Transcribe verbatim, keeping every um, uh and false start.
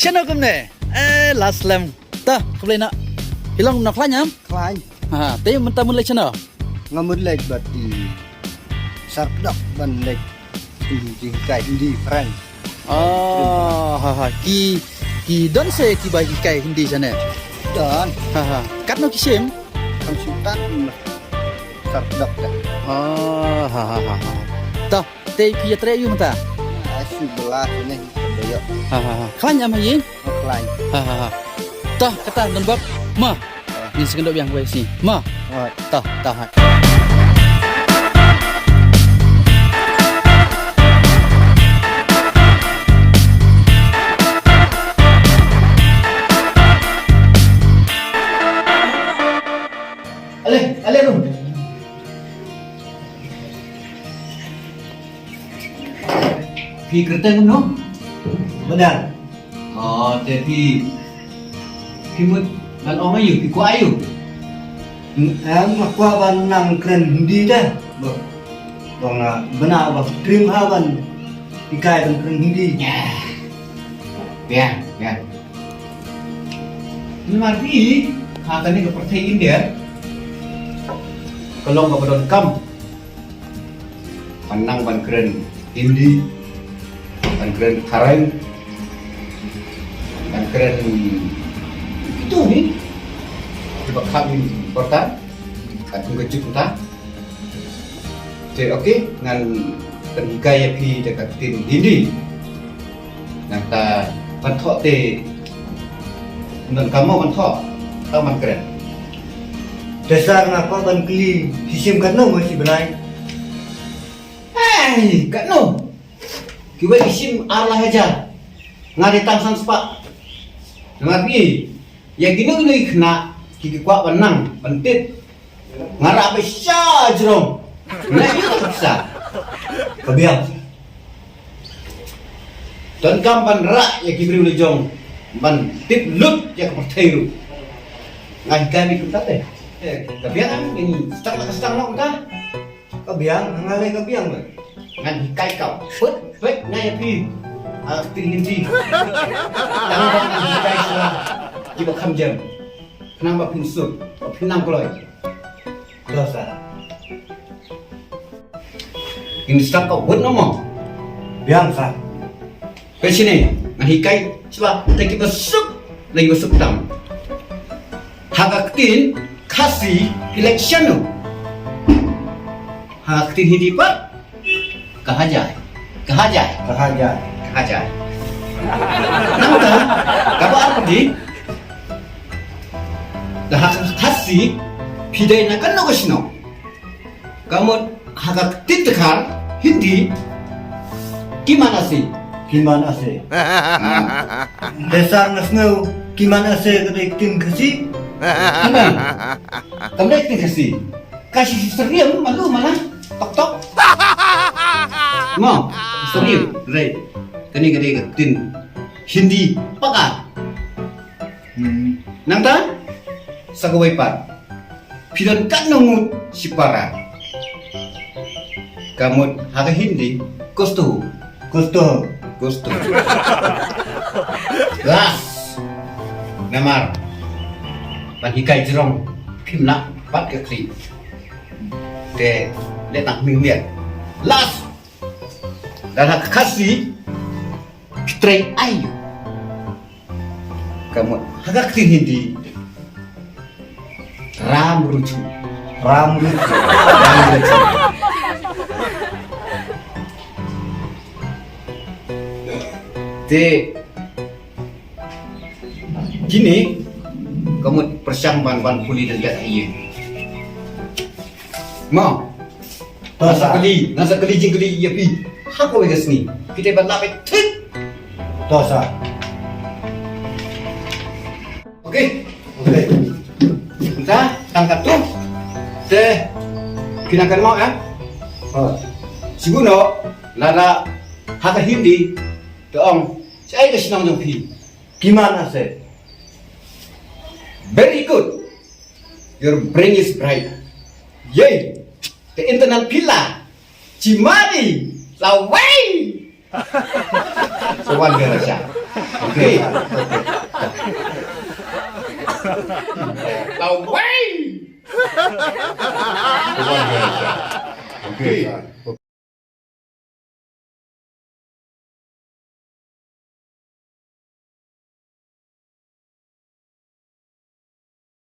Shano kumne? Eh, la slem. Ta, khublei noh. Phi long nongkhlaiñ em? Khlaiñ. Ha, te mynta mut leit shano? Nga mut leit bad i Sardok ban leit jinghikai Hindi, French. Oh, ha ha. Ki, ki don se kiba hikai Hindi shane? Don. Ha ha. Katno ki shim? Kam shim tat. Sardok te. Oh, ha ha ha ha. Ta, te phi ïatrei aïu mynta? Ai, shu bylla shane, shu bylla. Ha ha ha. Khlaiñ em ha ïing? Khlaiñ. Ha ha ha. Ta, kata don bok. Ma. Ngin sa kynduh biang wei shi. Ma. Hooid. Ta, ta, hooid. Ale, ale rum. Phi kyrteng kumno? Badar. Oh, te phi, phi mut ban ong aïu, phi kwah aïu? Em, nga kwah ban nang kren Hindi te. Ba, ba nga bna ba trim ha ban hikai ban kren Hindi. Biang, biang. Namar phi, ha kane ka pyrthei India, ka long kaba donkam ban nang ban kren Hindi, ban kren Phareng, ban kren itu hi, kiba kham important, kat kum ka juk mynta. Te, okay, ngan pynhikai ïa phi da ka ktien Hindi. Nangta ban thoh te, ngan kynmaw ban thoh, tang ban kren. Te sir, nga kwah ban kylli, phi shim katno mo shi bnai? Ai, katno? Kiwei ki shim ar lai hajar. Nga dei tang san spah. Namar phi, ïa kino kino ki khynnah ki, ki kwah ban nang, ban tip. Nga rah ba sha jrong. Nga ïoh ka pisa. Ka biang. Donkam ban rah ïa ki briew la jong ban tip lut ïa ka pyrthei ruh. Nga hikai beit kumta te. Eh, ka biang, ngin start la ka start noh kumta. Ka biang, nga leh ka biang beit. Ngan hikai kau. Peit, peit, nga ïa phi. Ah, ktien Hindi. Tang ba phi hikai shuwa kiba kham jam. Khnang ba phin suk, ba phin nang kloi. Dosa. Ini start kau, wut nomor. Biang sa. Peit shane, ngan hikai shuwa, te kiba suk, lei kiba suk tam. Ha ka ktien Khasi, phi leh shano? Ha ka ktien Hindi pat, kahan jai? Kahan jai? Kahan jai? Kahan jai? Nangta, kaba ar pat, da ha ka Khasi, phi dei na kano ka shnong? Ka mut ha ka ktien Dkhar, Hindi, ki man ase. Ki man ase. Te sir, nga sngew ki man ase ka dei ktien Khasi. Kam dei. Kam dei ktien Khasi. Ka shisha syriem malu mala. Tok tok. Mo, syriem. Right. Kane ka dei ka ktien Hindi. Paka. Hmm. Nangta, sa kawei pat. Phi don katno ngut shipara? Ka mut ha ka Hindi, kuch to ho. Kuch to ho. Kuch to ho. Last. Namar ban hikai jrong, phim lah pat ka khlieh. Te leh tang hynmiat. Last. Da ha ka Khasi, phi trei aïu? Ka mut ha ka ktien Hindi, ram ruchu. Ram ruchu. Ram ruchu. Te kine, ka mut pyrshang ban, ban pule da leh ïa. Mo. To sir. Nga sa kylli, nga sa kylli jingkylli ïa phi. Ha kawei ka sngi. Phi dei ban lap thik. To sir. Okay. Okay. Mynta tang katto. Te phi nang kynmaw, eh? Oh. Shibun noh, lada ha ka Hindi, to ong, shaei ka shnong jong phi? Ki man ase. Very good. Your brain is bright. Yei. Te internet phi la. Chimari. Lawei. Sa wan ka rasha. Okay. Away. Okay.